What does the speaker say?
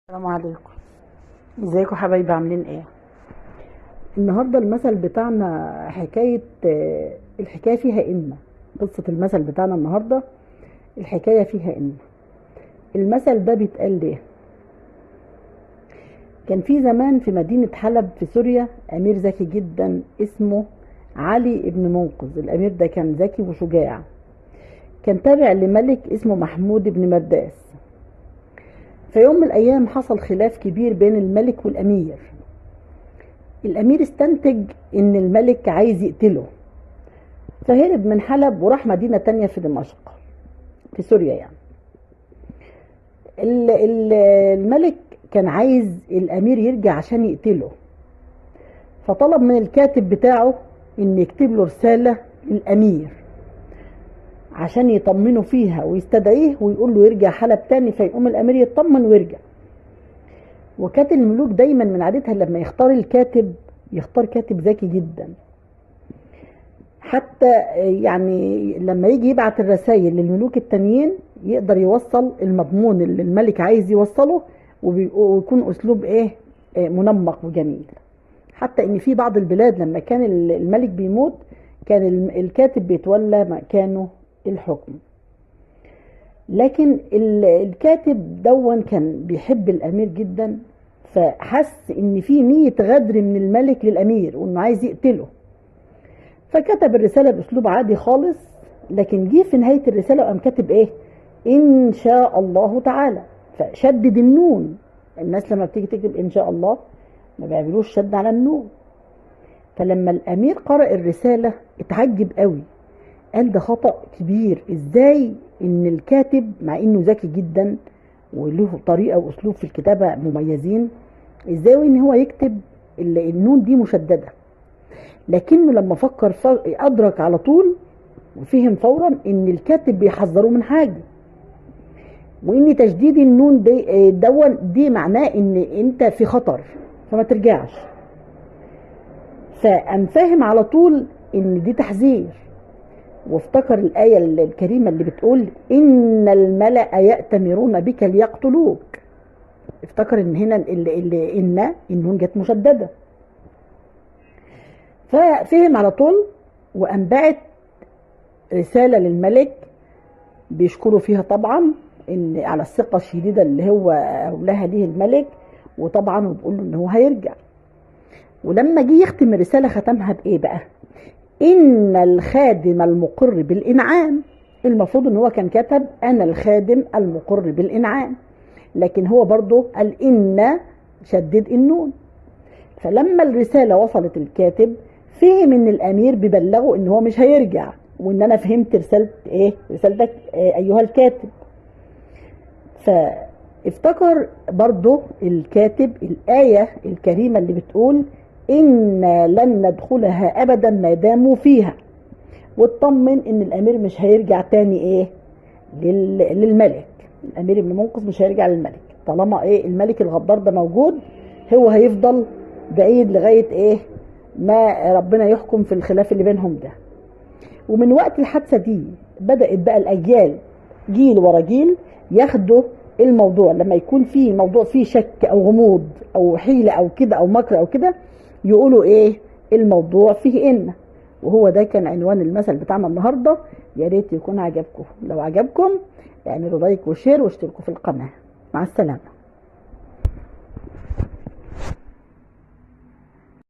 السلام عليكم، ازيكم حبايبي؟ عاملين ايه؟ النهارده المثل بتاعنا حكاية، الحكاية فيها إن. قصة المثل بتاعنا النهارده الحكاية فيها إن. المثل ده بيتقال ليه؟ كان في زمان في مدينة حلب في سوريا امير ذكي جدا اسمه علي ابن منقذ. الامير ده كان ذكي وشجاع، كان تابع لملك اسمه محمود بن مرداس. في يوم من الأيام حصل خلاف كبير بين الملك والأمير. الأمير استنتج إن الملك عايز يقتله، فهرب من حلب وراح مدينة تانية في دمشق في سوريا. يعني الملك كان عايز الأمير يرجع عشان يقتله، فطلب من الكاتب بتاعه إن يكتب له رسالة للأمير عشان يطمنه فيها ويستدعيه ويقول له يرجع حلب تاني، فيقوم الامير يطمن ويرجع. وكانت الملوك دايما من عادتها لما يختار الكاتب يختار كاتب ذكي جدا، حتى يعني لما يجي يبعت الرسائل للملوك التانيين يقدر يوصل المضمون اللي الملك عايز يوصله، ويكون اسلوب ايه منمق وجميل. حتى ان في بعض البلاد لما كان الملك بيموت كان الكاتب بيتولى مكانه الحكم. لكن الكاتب دون كان بيحب الامير جدا، فحس ان في نية غدر من الملك للامير وانه عايز يقتله، فكتب الرسالة باسلوب عادي خالص. لكن جه في نهاية الرسالة وقام كاتب ايه؟ ان شاء الله تعالى، فشدد النون. الناس لما بتيجي تكتب ان شاء الله ما بيعملوش شد على النون. فلما الامير قرأ الرسالة اتعجب قوي، قال ده خطأ كبير، ازاي ان الكاتب مع انه ذكي جدا وله طريقة واسلوب في الكتابة مميزين، ازاي ان هو يكتب النون دي مشددة؟ لكنه لما فكر ادرك على طول وفهم فورا ان الكاتب بيحذره من حاجة، وان تشديد النون دي دي معناه ان انت في خطر فما ترجعش. فقام فاهم على طول ان دي تحذير، وافتكر الآية الكريمة اللي بتقول إن الملأ يأتمرون بك ليقتلوك. افتكر إن هنا اللي إن النون جت مشددة، ففهم على طول وقام باعت رسالة للملك بيشكره فيها طبعا إن على الثقة الشديدة اللي هو أولاها ليه الملك، وطبعا وبيقول له إن هو هيرجع. ولما جه يختم الرسالة ختمها بإيه بقى؟ إن الخادم المقر بالإنعام. المفروض إن هو كان كتب أنا الخادم المقر بالإنعام، لكن هو برضه قال إن، شدد النون. فلما الرسالة وصلت الكاتب فهم إن الأمير بيبلغه إن هو مش هيرجع، وإن أنا فهمت رسالة إيه؟ رسالتك إيه أيها الكاتب. فافتكر برضه الكاتب الآية الكريمة اللي بتقول إنا لن ندخلها أبدا ما داموا فيها، واطمن إن الأمير مش هيرجع تاني إيه للملك. الأمير ابن منقذ مش هيرجع للملك طالما إيه الملك الغدار ده موجود، هو هيفضل بعيد لغاية إيه ما ربنا يحكم في الخلاف اللي بينهم ده. ومن وقت الحادثة دي بدأت بقى الأجيال جيل ورا جيل ياخدوا الموضوع، لما يكون في موضوع فيه شك أو غموض أو حيلة أو كده أو مكر أو كده يقولوا ايه الموضوع فيه ان. وهو ده كان عنوان المثل بتاعنا النهارده. يا ريت يكون عجبكم، لو عجبكم اعملوا like و share واشتركوا في القناة. مع السلامة.